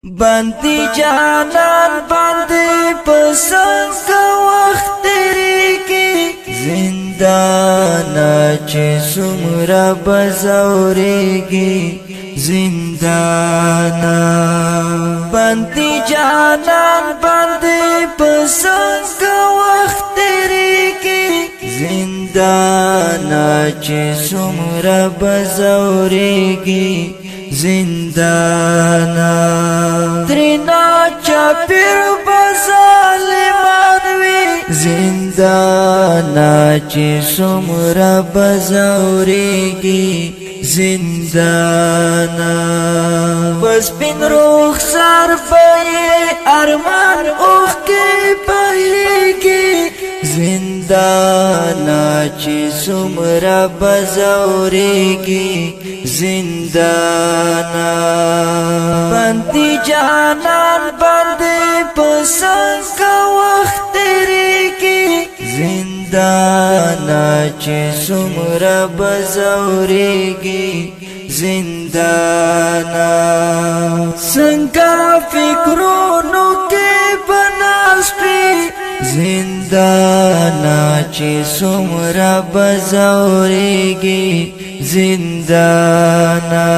بندي جانان باندې پسنګ وخت تیریږي، زندان چې څومره بزوريږي زندان. بندي جانان باندې پسنګ وخت تیریږي، زندان چې څومره بزوريږي زندانا. ترینا چا پیر بظالمان وی، زندانا چې څومره بزوريږي زندانا. بس پین روخ سر به ارمان اوخ کې پهيږي، زندانا چې څومره بزوريږي زندانا. بندي جانان باندې پسنګ وخت تیریږي، زندانا چې څومره بزوريږي زندانا. څنګه فکرونو کې بناستي، زندانا چې څومره بزوريږي زندانا.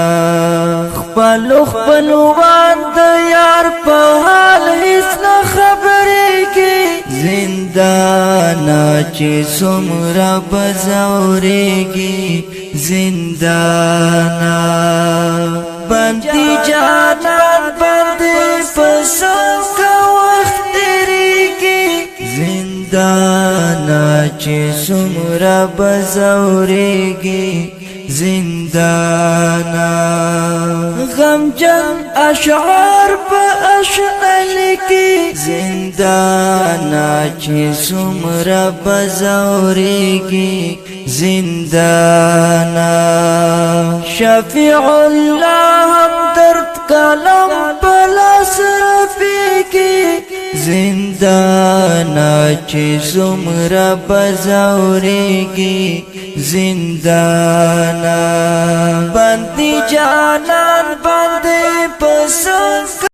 خپل خپلوان د یار په حال هیڅ نه خبرېږي، زندانا چې څومره بزوريږي زندانا. بندي جانان باندې پسنګ وخت تیریږي، زندانا چې څومره بزوريږي زندانا. غمجن اشعار په اشعل کې، زندانا چې څومره بزوريږي زندانا. شفیع الله هم درد کلم پلاس رفیقی، زندانا چې څومره بزوريږي زندانا. بندي جانان باندې پسنګ